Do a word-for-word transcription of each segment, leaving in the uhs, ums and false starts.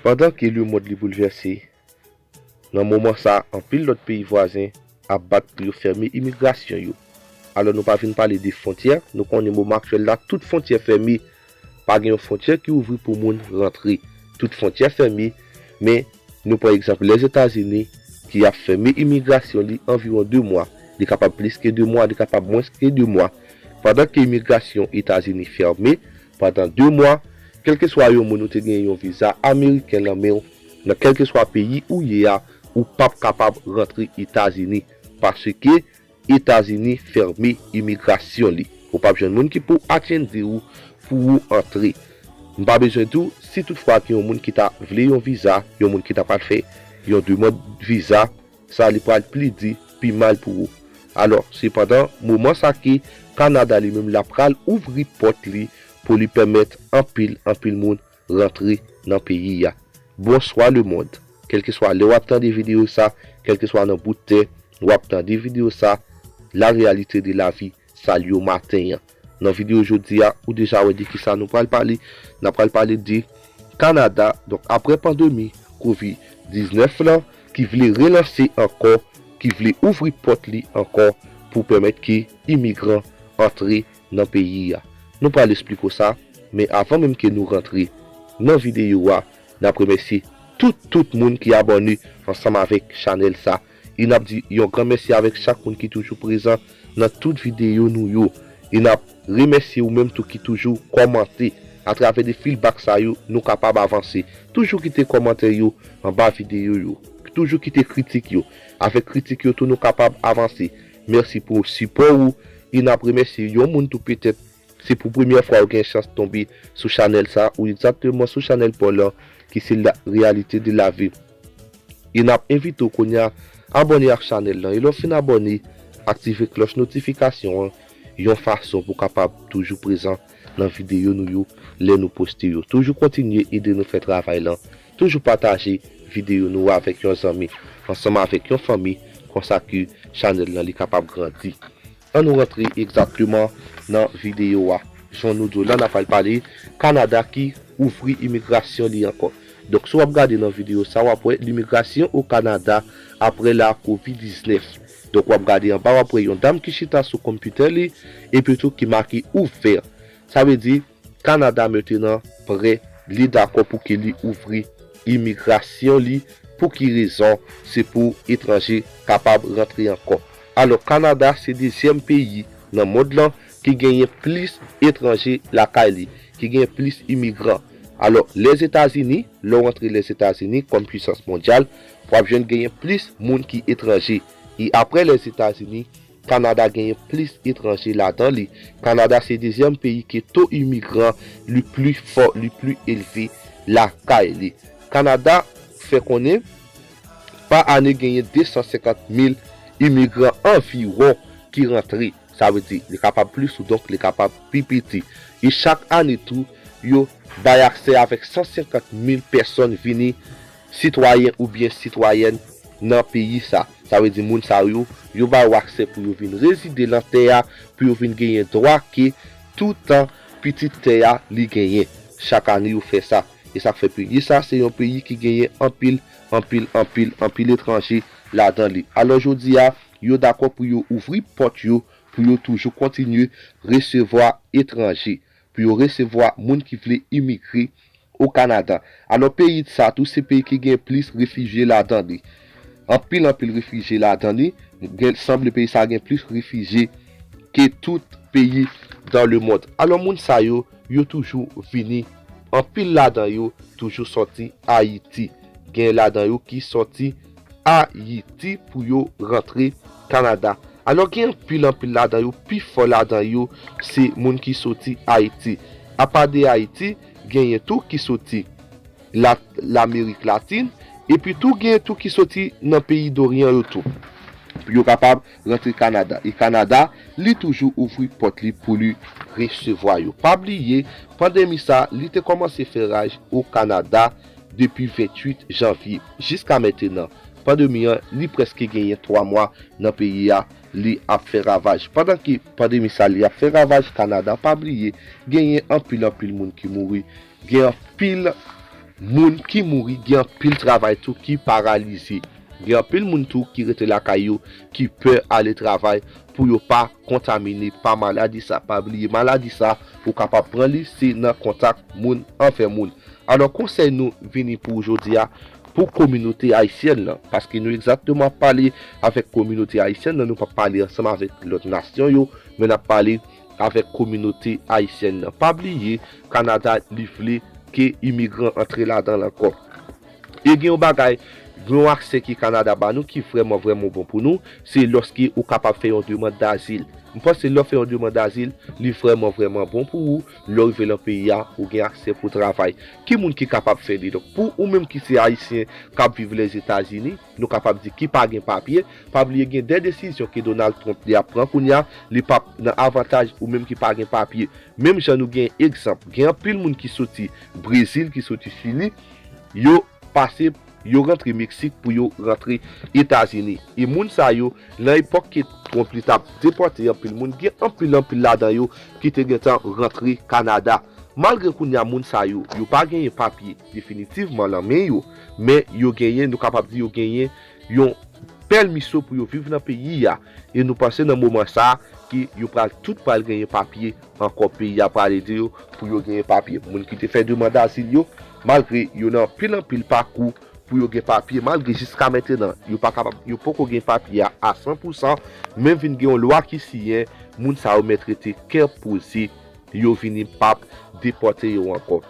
Pandan ke lemonn li boulvèse, nan moman sa a, anpil lòt peyi vwazen ap bat pou yo fèmen imigrasyon yo. Alò, nou pa vin pale de fwontyè, nou konnen moman aktyèl la, tout fwontyè fèmen, pa gen yon fwontyè ki ouvri pou moun rantre. Tout fwontyè fèmen, men nou pran egzanp Lèzetazini ki ap fèmen imigrasyon li anviwon de mwa. Li kapab plis ke de mwa, li kapab mwens ke de mwa. Pandan ke imigrasyon Etazini fèmen pandan de mwa, kèlkeswa yon moun ou te gen yon viza ameriken nan men w, nan kèlkeswa peyi ou ye a, ou p ap kapab rantre Etazini, paske Etazini fèmen imigrasyon li. Ou p ap jwenn moun ki pou atyendi w pou ou antre. M pa bezwen di w, si toutfwa gen yon moun ki ta vle yon viza, yon moun ki ta pral fè yon demann viza, sa li pral pli di, pi mal pou ou. Alò, sepandan, moman sa ke Kanada li menm la pral ouvri pòt li pou li pèmèt anpil, anpil moun rantre nan peyi a. Bonswa lemonn. Kèlkeswa lè w ap tande videyo sa, kèlkeswa nan bout tè w ap tande videyo sa, la réalité de la vie, salye w maten an. Nan videyo jodi a, ou deja wè de kisa nou pral pale. N ap pral pale de Kanada. Donk, apre pandemi kovid diznèf lan, ki vle relanse ankò, ki vle ouvri pòt li ankò pou pèmèt ke imigran antre nan peyi a. Nou pral esplike w sa, men avan menm ke nou rantre nan videyo a, n ap remèsye tout, tout moun ki abòne ansanm avèk chanèl sa. E n ap di yon gran mèsi avèk chak moun ki toujou prezan nan tout videyo nou yo. E n ap remèsye ou menm tou ki toujou kòmante. Atravè de feedback sa yo, nou kapab avanse. Toujou kite kòmantè yo anba videyo yo. Toujou kite kritik yo. Avèk kritik yo tou, nou kapab avanse. Mèsi pou sipò ou. E n ap remèsye yon moun tou, petèt se pou premyè fwa ou gen chans tonbe sou chanèl sa, ou egzakteman sou chanèl pa w lan, ki se la réalité de la vie. E n ap envite w kounye a abòne ak chanèl lan. E lè w fin abòne, aktive klòch notifikasyon an yon fason pou w kapab toujou prezan nan videyo nou yo lè nou poste yo. Toujou kontinye ede nou fè travay lan. Toujou pataje videyo nou avèk yon zanmi, ansanm avèk yon fanmi, konsa ke chanèl lan li kapab grandi. Ann nou rantre egzakteman nan videyo a. Jan nou di w la, n ap al pale Kanada ki ouvri imigrasyon li ankò. Donk, si w ap gade nan videyo sa, w ap wè limigrasyon o Kanada apre la kovid diznèf. Donk, w ap gade anba, w ap wè yon dam ki chita sou konpitè li, epi tou ki make ouvè. Sa vle di, Kanada mete nan prè, li dakò pou ke li ouvri imigrasyon li. Pou ki rezon? Se pou etranje kapab rantre ankò. Alò, Kanada se dezyèm peyi nan mond lan ki genyen plis etranje lakay li, ki genyen plis imigran. Alò, Lèzetazini, lè w antre Lèzetazini kòm pwisans mondyal, w ap jwenn genyen plis moun ki etranje. E apre Lèzetazini, Kanada genyen plis etranje ladan li. Kanada se dezyèm peyi ke to imigran li pli fò, li pli elve lakay li. Kanada fè konnen pa ane genyen de san senkant mil imigran anviwon ki rantre. Sa vle di, li kapab plis ou donk li kapab pi piti. E chak ane tou, yo bay aksè avèk san senkant mil pèsòn vini sitwayen oubyen sitwayèn nan peyi sa. Sa vle di moun sa yo, yo ba yo aksè pou yo vin rezide lan tè a, pou yo vin genyen dwa ke toutan pitit tè a li genyen. Chak ane yo fè sa. E sa k fè peyi sa se yon peyi ki genyen anpil, anpil, anpil, anpil etranje ladan li. Alò jodi a, yo dakò pou yo ouvri pòt yo, pou yo toujou kontinye resevwa etranje, pou yo resevwa moun ki vle imigre o Kanada. Alò peyi sa tou se peyi ki gen plis refijye ladan li. Anpil, anpil refijye ladan li. Gen, sanble peyi sa gen plis refijye ke tout peyi dan le mond. Alò moun sa yo, yo toujou vini. Anpil ladan yo toujou sòti Ayiti. Gen ladan yo ki sòti Ayiti pou yo rantre Kanada. Alò gen anpil, anpil ladan yo, pifò ladan yo se moun ki soti Ayiti. Apa de Ayiti, genyen tou ki soti la, Lamerik Latin, epi tou genyen tou ki soti nan peyi Doryan yo tou. Pou yo kapab rantre Kanada. E Kanada, li toujou ouvri pòt li pou li resevwa yo. Pa bliye, pandemi sa, li te kòmanse fè raj o Kanada depi venntuit janvye jiska mentenan. Pandemi an, li prèske genyen twa mwa nan peyi a, li ap fè ravaj. Pandan ke pandemi sa, li ap fè ravaj Kanada, pa bliye, genyen anpil, anpil moun ki mouri, gen anpil Moun ki mouri, gen anpil travay tou ki paralize. Gen anpil moun tou ki rete lakay yo, ki pè ale travay pou yo pa kontamine pa maladi sa. Pa bliye maladi sa, ou kapab pran li se nan kontak moun anvè moun. Alò konsèy nou vini pou jodi a pou kominote ayisyèn nan, paske nou egzakteman ap pale avèk kominote ayisyèn nan, nou p ap pale ansanm avèk lòt nasyon yo, men n ap pale avèk kominote ayisyèn nan. Pa bliye, Kanada li vle ke imigran antre ladan l ankò. E gen yon bagay, gen yon aksè ke Kanada ba nou ki vrèman, vrèman bon pou nou, se lòske ou kapab fè yon demann dazil. M panse lè w fè yon demann dazil, li vrèman, vrèman bon pou ou. Lè w rive lan peyi a, ou gen aksè pou travay. Ki moun ki kapab fè li? Donk, pou ou menm ki se ayisyen k ap viv Lèzetazini, nou kapab di ki pa gen papye, pa bliye gen de desizyon ke Donald Trump li ap pran kounye a, li p ap nan avantaj ou menm ki pa gen papye. Menm jan nou gen egzanp, gen anpil moun ki soti Brezil, ki soti Chili, yo pase, yo rantre Meksik pou yo rantre Etazini. E moun sa yo, lan epòk ke Trump li t ap depòte anpil moun, gen anpil, anpil ladan yo ki te gentan rantre Kanada. Malgre kounye a moun sa yo, yo pa genyen papye definitivman lan men yo, men yo genyen, nou kapab di yo genyen yon pèmiso pou yo viv nan peyi a. E nou panse nan moman sa a ke yo pral tout pral genyen papye ankò, peyi a pral ede yo pou yo genyen papye. Moun ki te fè demann dazil yo, malgre yo nan anpil anpil pakou pou yo gen papye, malgre jiska mentenan yo pa kapab, yo poko gen papye a a san pou san, men vin gen yon lwa ki siyen, moun sa yo mèt rete kè poze, yo vini p ap depòte yo ankò.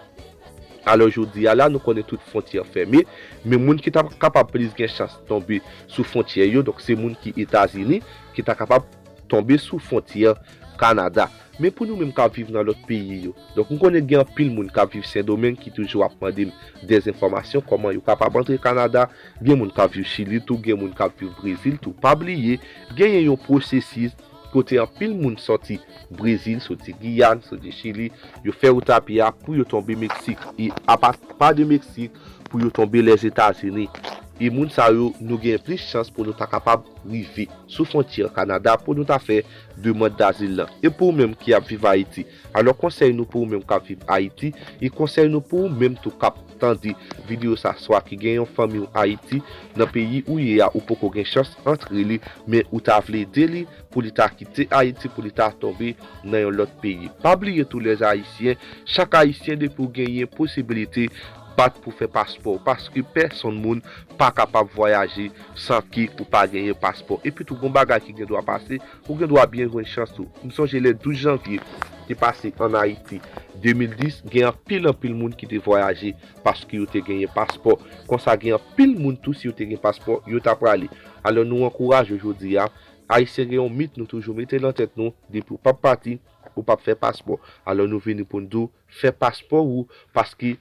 Alò jodi a la, nou konnen tout fwontyè fèmen, men moun ki ta kapab plis gen chans tonbe sou fwontyè yo, donk se moun ki Etazini ki ta kapab tonbe sou fwontyè Kanada. Men pou nou menm k ap viv nan lòt peyi yo, donk m konnen gen anpil moun k ap viv Sendomeng ki toujou ap mande m dèzenfòmasyon kòman yo kapab antre Kanada. Gen moun k ap viv Chili tou, gen moun k ap viv Brezil tou. Pa bliye, genyen yon pwosesis kote anpil moun sòti Brezil, soti Giyàn, soti Chili, yo fè wout a pye a pou yo tonbe Meksik. E apa pa de Meksik, pou yo tonbe Lèzetazini. E moun sa yo, nou gen plis chans pou nou ta kapab rive sou fwontyè Kanada pou nou ta fè demann dazil lan. E pou ou menm ki ap viv Ayiti, alò konsèy nou pou ou menm k ap viv Ayiti, e konsèy nou pou ou menm tou k ap tande videyo sa, swa ki gen yon fanmi w Ayiti, nan peyi ou ye a, ou poko gen chans antre li, men ou ta vle ede li, pou li ta kite Ayiti, pou li ta tonbe nan yon lòt peyi. Pa bliye tou lèzayisyen, chak ayisyen depi w genyen posibilite bat pou fè paspò w, paske pèsonn moun pa kapab vwayaje san ke ou pa genyen paspò. Epi tou gon bagay ki gen dwa pase, ou gen dwa byen jwenn chans ou. M sonje lè douz janvye te pase ann Ayiti de mil dis, gen anpil anpil moun ki te vwayaje paske yo te genyen paspò. Konsa gen anpil moun tou si yo te gen paspò, yo ta prale. Alò nou ankouraje w jodi a, Ayisyen gen yon mit nou toujou mete nan tèt nou, depi w p ap pati, ou p ap fè paspò. Alò nou vini pou n di w, fè paspò ou, paske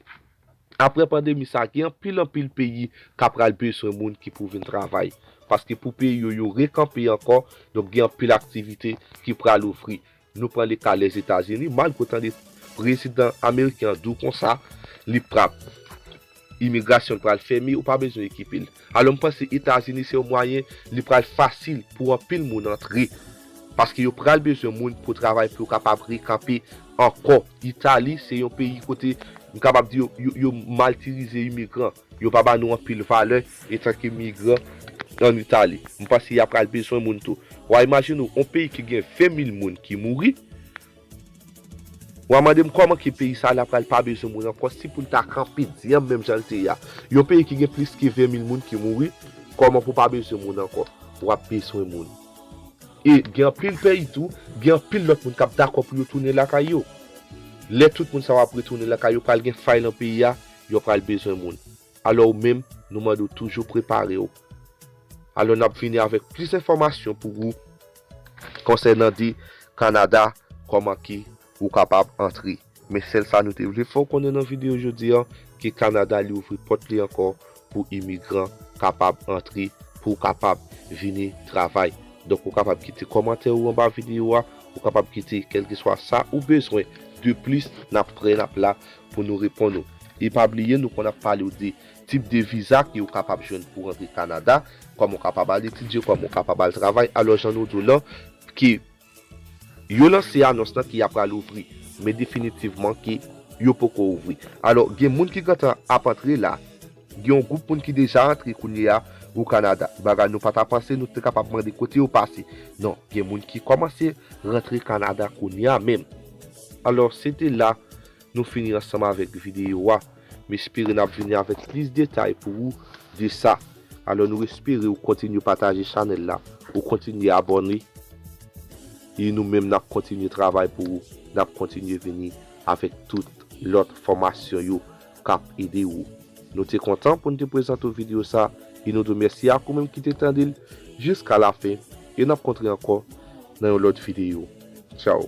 apre pandemi sa, gen anpil anpil peyi k ap pral bezwen moun ki pou vin travay. Paske pou peyi yo, yo rekanpe ankò, donk gen anpil aktivite ki pral ouvri. Nou pran le ka Lèzetazini, malgre w tande prezidan ameriken an di w konsa, li p ap imigrasyon l pral fèmen, ou pa bezwen ekipe l. Alò m panse Etazini se yon mwayen li pral fasil pou anpil moun antre. Paske yo pral bezwen moun pou travay pou yo kapab rekanpe ankò. Itali se yon peyi kote m kapab di yo, yo, yo maltirize imigran. Yo pa ba nou anpil valè etanke migran ann Itali. M panse y ap pral bezwen moun tou. W a imajine w, yon peyi ki gen ven mil moun ki mouri, w a mande m kòman ke peyi sa la pral pa bezwen moun ankò, si pou l ta kanpe dyanm menm jan l te ye a. Yon peyi ki gen plis ke ven mil moun ki mouri, kòman pou pa bezwen moun ankò? W ap bezwen moun. E gen anpil peyi tou, gen anpil lòt moun k ap dakò pou yo tounen lakay yo. Lè tout moun sa yo ap retounen lakay yo, pral gen fay nan peyi a, yo pral bezwen moun. Alò ou menm, nou mande w toujou prepare w. Alò n ap vini avèk plis enfòmasyon pou ou konsènan de Kanada, kòman ke ou kapab antre. Men sèl sa nou te vle fè w konnen nan videyo jodi a, ke Kanada li ouvri pòt li ankò pou imigran kapab antre, pou w kapab vini travay. Donk ou kapab kite kòmantè ou anba videyo a, ou kapab kite kèlkeswa sa ou bezwen. De plis, n ap prè, n ap la pou nou reponn ou. E pa bliye, nou konn ap pale w de tip de viza ke ou kapab jwenn pou w rantre Kanada, kòman w kapab al etidye, kòman w kapab al travay. Alò, jan nou di w lan, ke yo lanse anons lan ke y ap pral ouvri, men definitivman ke yo poko ouvri. Alò, gen moun ki gentan ap antre la. Gen yon gwoup moun ki deja antre kounye a o Kanada. Bagay nou pa ta panse nou te kapab mande kote yo pase. Non, gen moun ki kòmanse rantre Kanada kounye a menm. Alò, se te la nou fini ansanm avèk videyo a. M espere n ap vini avèk plis detay pou ou de sa. Alò, nou espere ou kontinye pataje chanèl la, ou kontinye abòne, e nou menm n ap kontinye travay pou ou, n ap kontinye vini avèk tout lòt fòmasyon yo k ap ede ou. Nou te kontan pou n te prezante w videyo sa, e nou di w mèsi ak ou menm ki te tande l jiska lafen, e n ap kontre ankò nan yon lòt videyo. Tchao.